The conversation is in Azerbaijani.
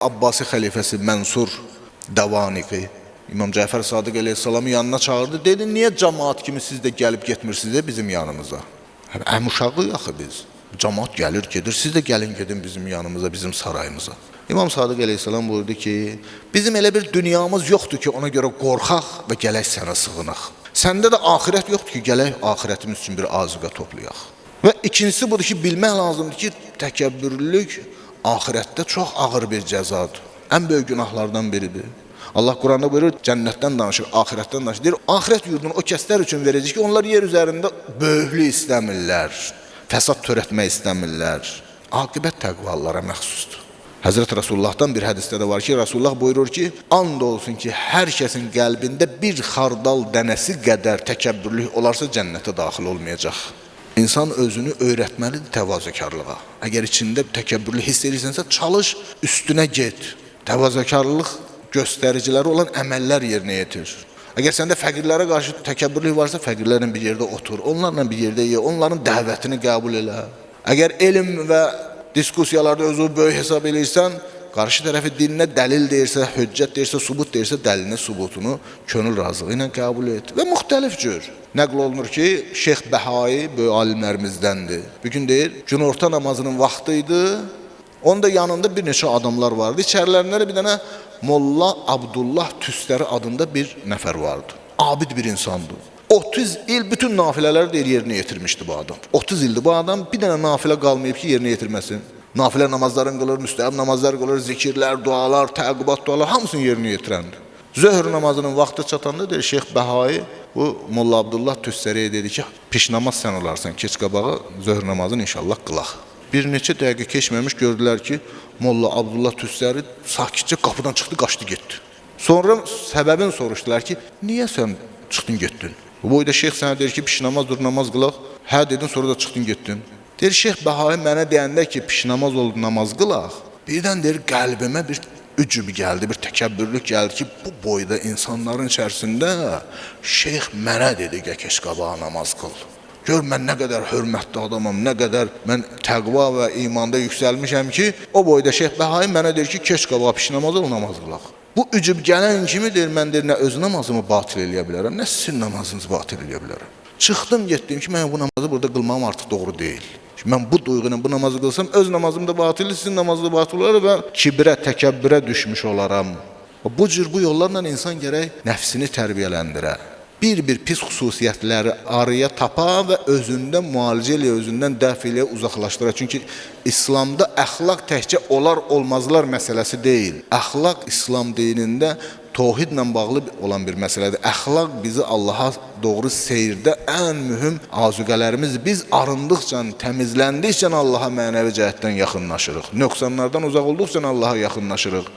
Abbasi xəlifəsi Mənsur Davaniqi İmam Cəfər Sadiq əleyhissalamı yanına çağırdı. Dedi, niyə cəmaat kimi siz də gəlib getmirsiniz bizim yanımıza? Həm uşağıyıq axı biz. Cəmaat gəlir, gedir. Siz də gəlin gedin bizim yanımıza, bizim sarayımıza. İmam Sadiq əleyhissalam buyurdu ki, bizim elə bir dünyamız yoxdur ki, ona görə qorxaq və gələk sənə sığınaq. Səndə də axirət yoxdur ki, gələk axirətimiz üçün bir azuqə toplayaq. Və ikincisi budur ki, bilmək lazımdır ki, təkəbbürlülük axirətdə çox ağır bir cəzadır. Ən böyük günahlardan biridir. Allah Quranda buyurur, cənnətdən danışır, axirətdən danışır. Deyir, axirət yurdunu o kəslər üçün verəcək ki, onlar yer üzərində böyüklük istəmirlər, fəsad törətmək istəmirlər. Aqibət təqvalılara məxsusdur. Həzrət Rəsulullahdan bir hədisdə də var ki, Rəsulullah buyurur ki, and olsun ki, hər kəsin qəlbində bir xardal dənəsi qədər təkəbbürlük olarsa cənnətə daxil olmayacaq. İnsan özünü öyrətməlidir təvazökarlığa. Əgər içində təkəbbürlü hiss edirsənsə, çalış, üstünə get. Təvazökarlıq göstəriciləri olan əməllər yerinə yetir. Əgər səndə fəqirlərə qarşı təkəbbürlük varsa, fəqirlərlə bir yerdə otur, onlarla bir yerdə ye, onların dəvətini qəbul elə. Əgər elm və diskussiyalarda özünü böyük hesab eləyirsən, qarşı tərəfi dininə dəlil deyirsə, hüccət deyirsə, subut deyirsə, dəlilini, subutunu könül razılığı ilə qəbul et. Və müxtəlif cür. Nəql olunur ki, Şeyx Bəhai böyük alimlərimizdəndir. Bir gün deyir, günorta namazının vaxtı idi. Onun da yanında bir neçə adamlar vardı. İçərilərində də bir dənə Molla Abdullah Tüstəri adında bir nəfər vardı. Abid bir insandı. 30 il bütün nafilələri deyir yerinə yetirmişdi bu adam. 30 ildir bu adam bir dənə nafilə qalmayıb ki, yerinə yetirməsin. Nafilə namazlarını qılır, müstəhəb namazlar qılır, zikirlər, dualar, təqibat dualar hamısını yerinə yetirəndir. Zöhr namazının vaxtı çatanda deyir Şeyx Bəhai bu Molla Abdullah Tüstəriyə dedi ki, piş namaz sən olarsan, keç qabağa zöhr namazını inşallah qılaq. Bir neçə dəqiqə keçməmiş gördülər ki, Molla Abdullah Tüstəri sakitcə qapıdan çıxdı, qaçdı, getdi. Sonra səbəbini soruşdular ki, niyə sən çıxdın, getdin? Bu boyda şeyx sənə deyir ki, piş namaz dur, namaz qılaq. Hə dedin, sonra da çıxdın, getdin. Deyir, Şeyx Bəhai mənə deyəndə ki, piş namaz oldu, namaz qılaq. Birdən deyir, qəlbimə bir ücüb gəldi, bir təkəbbürlük gəldi ki, bu boyda insanların içərisində şeyx mənə dedi, gəl keç qabağa namaz qıl. Gör mən nə qədər hörmətli adamam, nə qədər mən təqva və imanda yüksəlmişəm ki, o boyda Şeyx Bəhai mənə deyir ki, keç qabağa piş namaz ol, namaz qılaq. Bu ücüb gələn kimi deyir, mən deyir, nə öz namazımı batil eləyə bilərəm, nə sizin namazınızı batil eləyə bilərəm. Çıxdım, getdim ki, mən bu namazı burada qılmağım artıq doğru deyil. Şimdi mən bu duyğu ilə bu namazı qılsam, öz namazım da batil, sizin namazı da batil olar və kibrə, təkəbbürə düşmüş olaram. Bu cür bu yollarla insan gərək nəfsini tərbiyələndirə. Bir-bir pis xüsusiyyətləri araya tapa və özündə müalicə eləyə, özündən dəf eləyə, uzaqlaşdıra. Çünki İslamda əxlaq təkcə olar olmazlar məsələsi deyil. Əxlaq İslam dinində tohidlə bağlı olan bir məsələdir. Əxlaq bizi Allaha doğru seyirdə ən mühüm azuqələrimiz. Biz arındıqca, təmizləndikcə Allaha mənəvi cəhətdən yaxınlaşırıq. Nöqsanlardan uzaq olduqca Allaha yaxınlaşırıq.